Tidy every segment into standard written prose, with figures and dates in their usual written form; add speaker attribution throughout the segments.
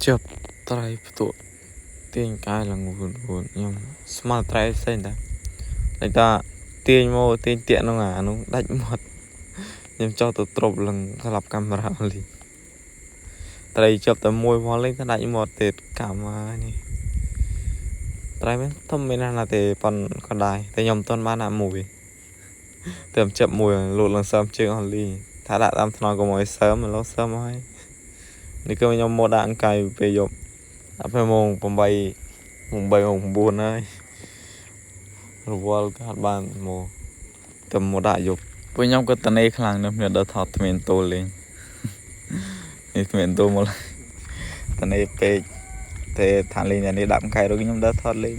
Speaker 1: ជាប់ត្រីផ្ទក់ទាញកាយឡើងវូនវូនខ្ញុំស្មានត្រីផ្សេងតាតែតាទាញមកទាញតាក់នោះអានោះដាច់មាត់ខ្ញុំចោះទៅទ្របឡើងស្លាប់កាមេរ៉ាលីត្រីជាប់តែមួយផងលេងតែដាច់មាត់ទៀតកម្មហើយនេះត្រីមែនធំមានណាស់ទេប៉ុនក៏ដែរតែខ្ញុំមិនទាន់បានដាក់មួយតែខ្ញុំចាប់មួយលូតឡើងសើមជើងអស់លីថាដាក់តាមថ្នល់កុំឲ្យសើមឥឡូវសើមហើយនេះគឺខ្ញុំមកដាក់អង្កៃពេលយប់ ដល់ពេលម៉ោង8ម៉ោង3ម៉ោង9ហើយរវល់ក៏អត់បានមកតែមកដាក់យប់ពួកខ្ញុំក៏តនេខ្លាំងណាស់គ្នាដល់ថតគ្មានតូលលេងនេះគ្មានតូលមកតនេពេកតែថាលេងតែនេះដាក់អង្កៃរួចខ្ញុំដល់ថតលេង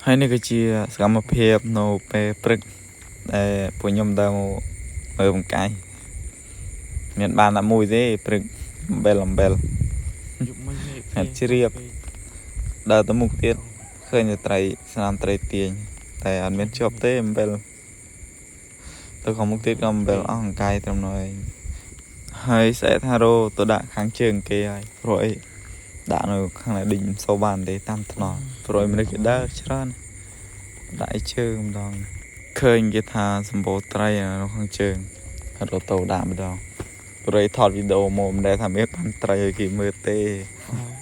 Speaker 1: ហើយនេះគឺជាសកម្មភាពនៅពេលព្រឹកដែលពួកខ្ញុំដើរមកមើលបង្កាយមានបានតែមួយទេព្រឹកអំបិលអំបិល
Speaker 2: យប់មិញមេឃ
Speaker 1: ហាត់ជ្រាប ដើរទៅមុខទៀតឃើញតែត្រីស្នាមត្រីទាញតែអត់មានជាប់ទេអំបិលទៅខាងមុខទៀតក៏អំបិលអស់អង្កាយត្រឹមនោះឯងហើយស្អែកថារោទៅដាក់ខាងជើងគេហើយព្រោះអីដាក់នៅខាងណាដេញមិនសូវបានទេតាមថ្នល់ព្រោះអីមនុស្សគេដើរច្រើនដាក់ឲ្យជើងម្ដងឃើញគេថាសម្បូរត្រីនៅខាងជើងរត់ទៅដាក់ម្ដងព្រោះអីថតវីដេអូមកមិនដែលថាមានបានត្រីឲ្យគេមើលទេ
Speaker 2: អូ